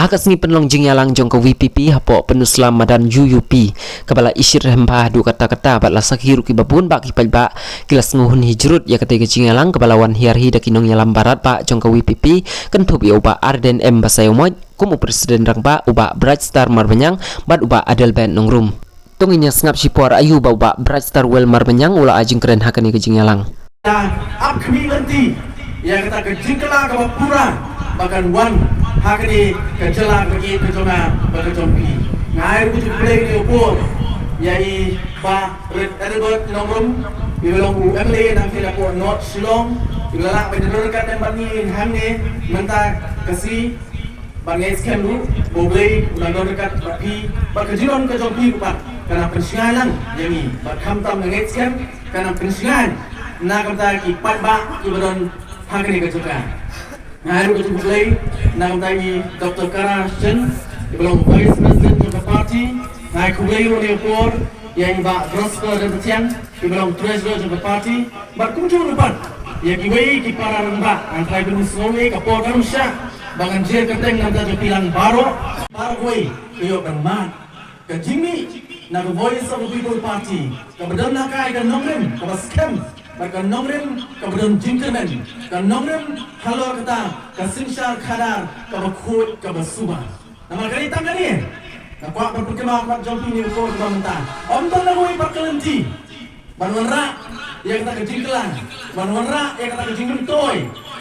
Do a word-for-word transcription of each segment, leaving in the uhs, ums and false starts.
Ha ka sngi pynlong jingïalang jong ka V P P hapoh Pynursla Madan U U P, kaba la isih rhem bha haduh katta katta bad la sakhi ruh kiba bun bah ki paidbah ki la sngewhun hi jrut ïa katei ka jingïalang kaba la wan hiar hi da ki nongïalam barat bah jong ka V P P, kynthup ïa u Bah Ardent M Basaiawmoit kum u President Rangbah, u Bah Brightstar Marbaniang bad u Bah Adelbert Nongrum. To ngin ïa sngap shipor aïu ba u Bah Brightstar Well Marbaniang u la ai jingkren ha kane ka jingïalang. Ap khmih lynti ïa kata ka jingkylla kaba pura ba kan wan ha kane ka jylla kaba ïeit ka jong nga bad ka jong phi. Nga ai ruh ka jingkhublei ïa u por ïa i Bah Rit Adelbert Nongrum, iba long u M L A na ka North Shillong, iba la lah ban ïadon ryngkat bad ngi hangne mynta ka sngi. Bad nga ngeit skhem ruh ba U Blei u la don ryngkat bad phi, bad ka jingdon ka jong phi ruh pat kan nang pynshngaiñ lang ïa ngi, bad khamtam nga ngeit skhem kan nang pynshngaiñ na ka bynta ki paidbah kiba don ha kane ka jaka. Nga ai ruh ka jingkhublei na ka bynta i Doctor Kara Shen, iba long Vice President jong ka party. Nga ai khublei ruh ha kane ka por ïa i Bah Prosper Ryntathiang, iba long Treasurer jong ka party, bad kumjuh ruh pat ïa kiwei ki para rangbah. Ngan trai ban sngewbha, ka por ka rum shah ba ngan jer kyrteng na ka bynta jong phi lang baroh. Baroh kawei ka ïoh ban mad ka jingmih na ka Voice of the People Party, kaba don na kai ka nongrim kaba skhem, bad ka nongrim kaba don jingkyrmen, ka nongrim halor kata ka synshar khadar kaba khuid kaba suba. Namar kane tang kane nga kwah ban pynkynmaw ha khmat jong phi ha kane ka por kaba mynta. Ym don na kawei pat ka lynti ban wanrah ïa kata ka jingkylla, ban wanrah ïa kata ka jingmyntoi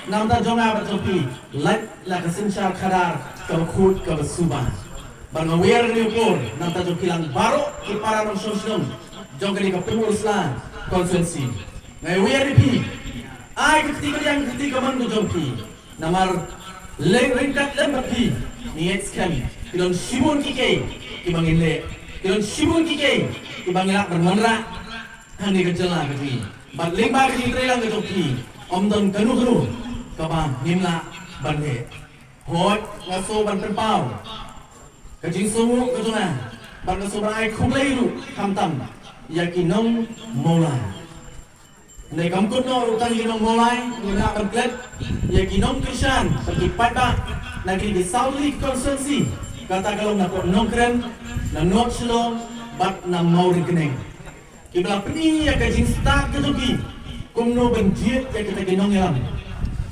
na ka bynta jong nga bad jong phi, lait la ka synshar khadar kaba khuid kaba suba. Bad nga wer ha kane ka por na ka bynta jong phi lang baroh ki para nongshong shnong jong kane ka Pynursla constituency. Nga wer ïa phi, ai ka kti kadiang, ka kti kamon ka jong phi. Namar leh ryngkat lem bad phi, ngi ngeit skhem ki don shibun ki kiei kiba ngin leh, ki don shibun ki kiei kiba ngi lah ban wanrah hangne ka jylla ka jong ngi. Bad lyngba ka jingtreilang ka jong phi, ym don kano kano kaba ngim lah ban leh. Hooid, nga sngew ban pynpaw ka jingsngewnguh ka jong nga, bad nga sngew ban ai khublei ruh khamtam ïa ki nong Mawlai. Hynrei kam kut noh ruh tang ïa ki nong Mawlai, ngi lah ban klet ïa ki nongkyrshan bad ki paidbah na ki, ki saw tylli ki constituency, kata ka long na Port Nongkren, na North Shillong bad na Mawryngkneng, kiba la pyni ïa ka jingstad ka jong ki kumno ban jied ïa kita ki nongïalam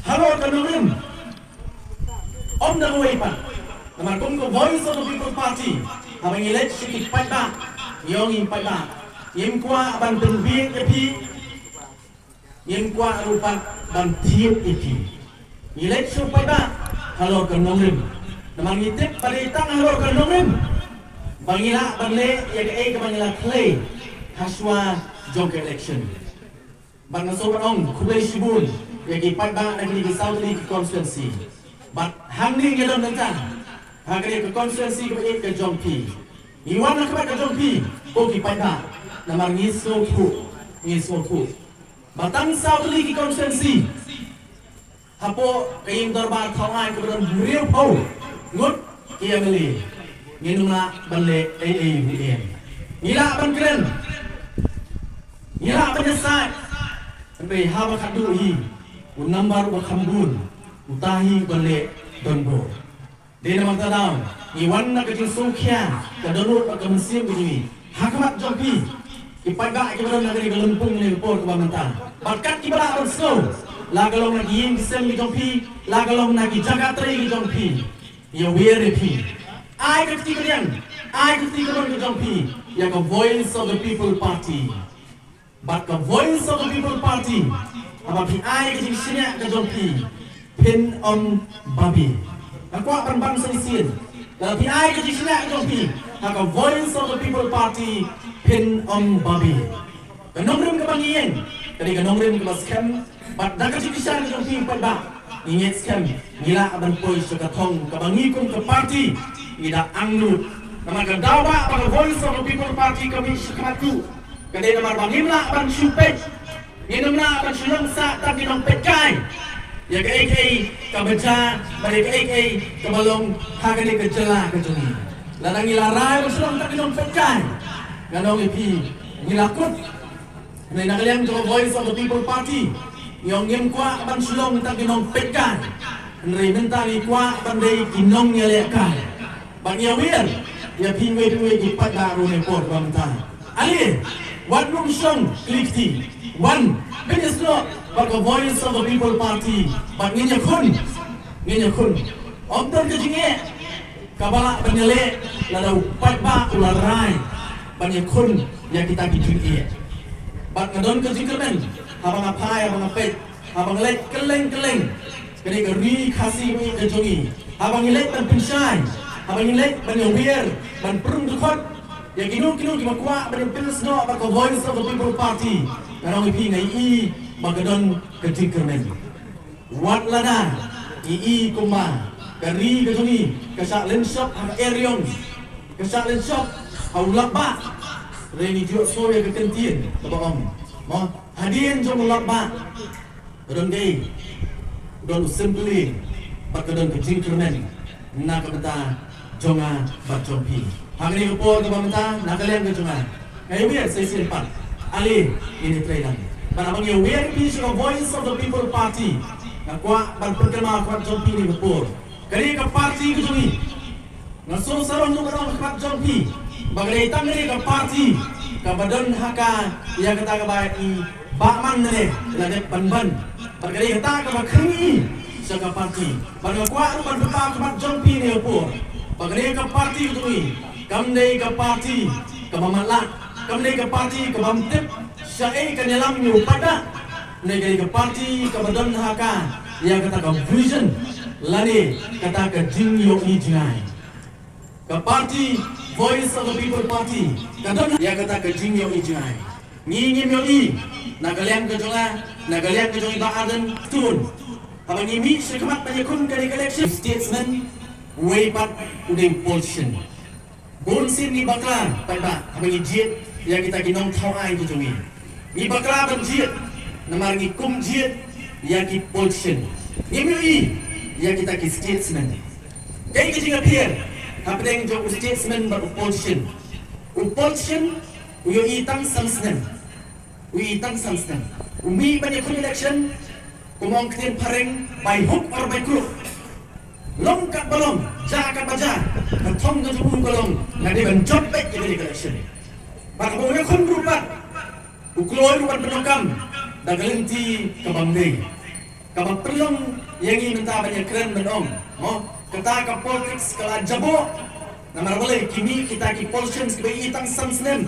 halor ka nongrim. Ym da kawei pat, namar kum ka Voice of the People Party, haba ngi leit sha ki paidbah, ngi ong ïa ki paidbah, ngim kwah ban pynbieit ïa phi, ngim kwah ruh pat ban thied ïa phi. Ngi leit sha ki paidbah halor ka nongrim, namar ngi tip ba dei tang halor ka nongrim ba ngi lah ban leh ïa kaei kaba ngi la khlei hashwa jong ka election. Bad nga sngew ban ong khublei shibun ïa ki paidbah na kine ki saw tylli ki constituency. Bad hangne ngi don mynta ha kane ka constituency kaba ïeit ka jong phi, ngi wan ha khmat ka jong phi ko ki paidbah, namar ngi sngewthuh, ngi sngewthuh ba tang saw tylli ki constituency, hapoh ka ïing dorbar thaw aiñ kaba don hynriewphew ngut ki M L A, ngim lah ban leh ei ei ruh em. Ngi lah ban kren, ngi lah ban ïasaid, hynrei haba khatduh hi u number uba kham bun, uta hi uban leh donbor. Dei namar kata daw ngi wan na ka jingsngewkhia ka dohnud bad ka mynsiem ka jong ngi ha khmat jong phi ki paidbah kiba don ha kane ka lympung, kane ka por kaba mynta. Bad kat kiba lah ban sngew, la ka long na ki ïing ki sem ki jong phi, la ka long na ki jaka trei ki jong phi, ïa wer ïa phi, ai ka kti kadiang, ai ka kti kamon ka jong phi ïa ka Voice of the People Party. Bad ka Voice of the People Party, haba phi ai ka jingshaniah ka jong phi, phin ym babe. Nga kwah ban bang sa shisien, lada phi ai ka jingshaniah ka jong phi ha ka Voice of the People Party, phin ym babe. Ka nongrim kaba ngi ïeng ka dei ka nongrim kaba skhem, bad da ka jingkyrshan ka jong phi paidbah, ngi ngeit skhem ngi lah ban poi sha ka thong kaba ngi kum ka party ngi da angnud. Namar ka daw ba ka Voice of the People Party ka mih sha khmat ruh ka dei namar ba ngim lah ban shu peit, ngim lah ban shu long sah tang ki nongpeitkai ïa kaei kaei kaba jia bad ïa kaei kaei kaba long ha kane ka jylla ka jong ngi. Lada ngi la rai ban shu long tang ki nongpeitkai, ngan ong ïa phi, ngi la kut. Hynrei na ka liang jong ka Voice of the People Party, ngi ong ngim kwah ban shu long tang ki nongpeitkai. Hynrei mynta ngi kwah ban dei ki nongïalehkai. Bad ngi ïawer ïa phi iwei pa iwei ki paidbah ruh ha kane ka por kaba mynta. Ale, wat nym shong kli kti. Wan, pynïasnoh bad ka Voice of the People Party. Bad ngin ïakhun. Ngin ïakhun. Ym don ka jingeh kaba lah ban ïaleh lada u paidbah u la rai ban ïakhun ïa kita ki jingeh. Bad nga don ka jingkyrmen haba nga phai, haba nga peit, haba nga leit kylleng kylleng kane ka ri Khasi ba ïeit ka jong ngi, haba ngi leit ban pynshai, haba ngi leit ban ïawer, ban pynrung dkhot ïa kino kino kiba kwah ban ïapynïasnoh bad ka Voice of the People Party. Nga ong ïa phi, nga ïohi ba ka don ka jingkyrmen. Wat lada ngi i kumba ka ri ka jong ngi ka shah lynshop ha ka eriong, ka shah lynshop ha u lapbah. Hynrei ngi ju ïohsngew ïa ka kyntien kaba ong, mo, hadien jong u lapbah ka don kaei? Don u symphyling bad ka don ka jingkyrmen na ka bynta jong nga bad jong phi. Ha kane ka por kaba mynta, na ka liang ka jong nga, nga ïawer sa shisien pat, ale ngin ïatrei lang. Bad haba ngi ïawer phi sha ka Voice of the People Party, nga kwah ban pynkynmaw ha khmat jong phi ha kane ka por, kane ka party ka jong ngi, nga sngewsarong ruh ban ong ha khmat jong phi ba ka dei tang kane ka party kaba don ha ka, ïa kata kaba i Bah Man ne la dep ban ban. Bad ka dei kata kaba khring i sha ka party. Bad nga kwah ruh ban pynpaw ha khmat jong phi ha kane ka por ba kane ka party ka jong ngi kam dei ka party kaba matlah, kam dei ka party kaba ym tip shaei kan ïalam ïa u paidbah. Hynrei ka dei ka party kaba don ha ka, ïa kata ka vision lane kata ka jingïohi jngai. Ka party Voice of the People Party ka don ïa kata ka jingïohi jngai. Ngi ngim ïohi, na ka liang ka jong nga, na ka liang ka jong i Bah Ardent Stone, haba ngi mih sha khmat ban ïakhun kane ka election, statesman, uwei pat u dei u politician. Bun sien ngi bakla paidbah haba ngi jied ïa kita ki nongthaw aiñ ki jong ngi. Ngi bakla ban jied namar ngi kum jied ïa ki politician. Ngim ïohi ïa kita ki statesman. Kaei ka jingapher hapdeng jong u statesman bad u politician? U politician u ïohi tang san snem. U ïohi tang san snem. U mih ban ïakhun election, kum ong ktien phareng, by hook or by crook. Long katba long, jia katba jia, ka thong ka jong u ka long, nga dei ban jop beit ïa kane ka election. Bad haba u ïakhun ruh pat, u kloi ruh ban pyndonkam da ka lynti kabym dei. Kaba pynlong ïa ngi mynta ban ïakren ban ong, mo, kata ka politics ka la jaboh. Namar balei? Ki mih kita ki politicians kiba ïohi tang san snem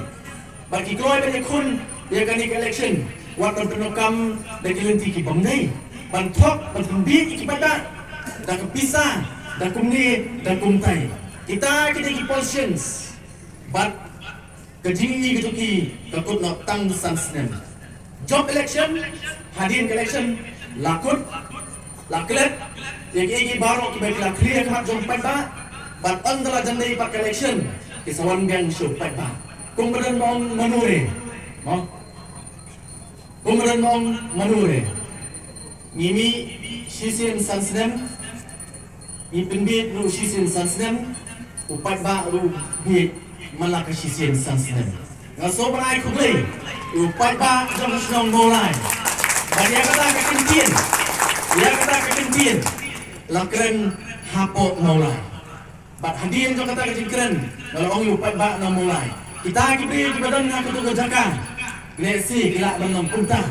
bad ki kloi ban ïakhun ïa kane ka election, wat ban pyndonkam da ki lynti kibym dei, ban thok, ban pynbieit ïa ki paidbah da ka pisa, da kumne da kumtai. Kita ki dei ki politicians. Bad ka jingïohi ka jong ki ka kut noh tang san snem. Jop election, hadien ka election, la kut, la klet ïa kiei kiei baroh kiba ki la khlieh ha khmat jong paidbah. Bad ynda la jan dei pat ka election, ki sa wan biang sha u paidbah. Kumba don ba ong mano re, mo? Kumba don ba ong mano re? Ngi mih shisien san snem, ngi pynbieit ruh shisien san snem, u paidbah ruh bieit man la ka shisien san snem. Nga sngewbha ban ai khublei ïa u paidbah jong ka shnong Mawlai. Bad ïa kata ka kyntien, ïa kata ka kyntien la kren hapoh Mawlai. Bad hadien jong kata ka jingkren, nga la ong ïa u paidbah na Mawlai, kita ki briew kiba don ha kato ka jaka, lehse ki lah ban long kumta.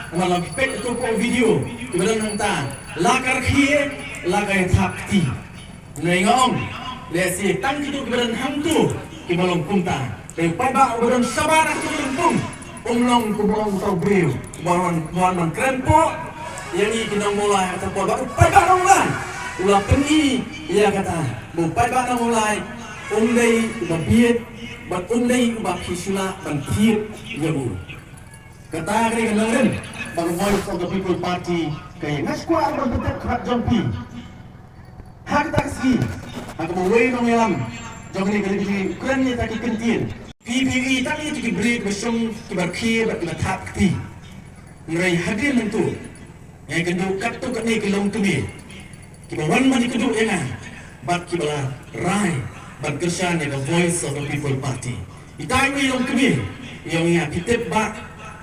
Namar la peit kato ka video, kiba don hangta, la ka rkhie, la ka ïathap kti. Hynrei nga ong, lehse tang kito kiba don hangto kiba long kumta. Te u paidbah uba don shabar ha kato ka lympung um long kumba ong uta u briew uba wan, wan ban kren hapoh ïa ngi ki nong Mawlai ha kata ka por. Bad u paidbah nong Mawlai u la pyni ïa kata ba u paidbah nong Mawlai um dei uba bieit bad um dei uba phi shu lah ban thied ïa u. Kata ka dei ka nongrim ba ka Voice of the People Party ka ïeng. Nga sngewkwah ban pyntip khmat jong phi ha kata ka sngi, ha kaba uwei u nongïalam jong kane ka ri ka jong ngi u kren ïa kita ki kyntien. Phi, phi ïohi tang ïa kita ki briew kiba shong, kiba rkhie bad kiba thap kti. Hynrei hadien hangto nga ïakynduh katto katne ki longkmie kiba wan ban ïakynduh ïa nga bad kiba la rai ban kyrshan ïa ka Voice of the People Party. Kita kiwei ki longkmie, ïa nga, phi tip ba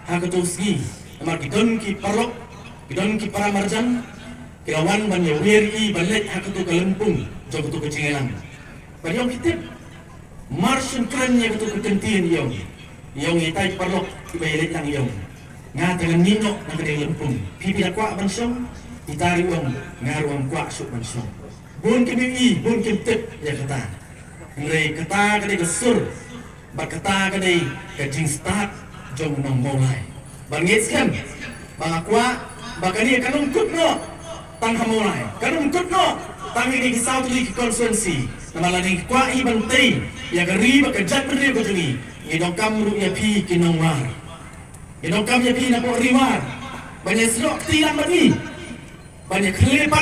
ha kato ka sngi, namar ki don ki paralok, ki don ki para marjan, Ki la wan ban ïawer ïa i ban leit ha kato ka lympung jong kato ka jingïalang. Bad ïong ki tip, mar shen kren ïa kato ka kyntien ïong, ïong ïa itai i paralok iba ïaleit lang ïong. Nga te ngan mih noh na kane ka lympung. Phi phi la kwah ban shong? Itai i ong, nga ruh ngam kwah shuh ban shong. Bun kim ïohi, bun kim tip ïa kata. Hynrei kata ka dei ka sur bad kata ka dei ka jingstad jong u nong Mawlai. Bad ngeit skhem ba nga kwah ba kane kan ym kut noh tang ha Mawlai, kan ym kut noh tang ha kine ki saw tylli ki constituency. Namar lada ngi kwah hi ban tei ïa ka ri bad ka jaitbynriew ka jong ngi, ngi donkam ruh ïa phi ki nongwar. Ngi donkam ïa phi na pdeng ri War ban ïasyllok kti lang bad ngi, ban ïakhlieh pat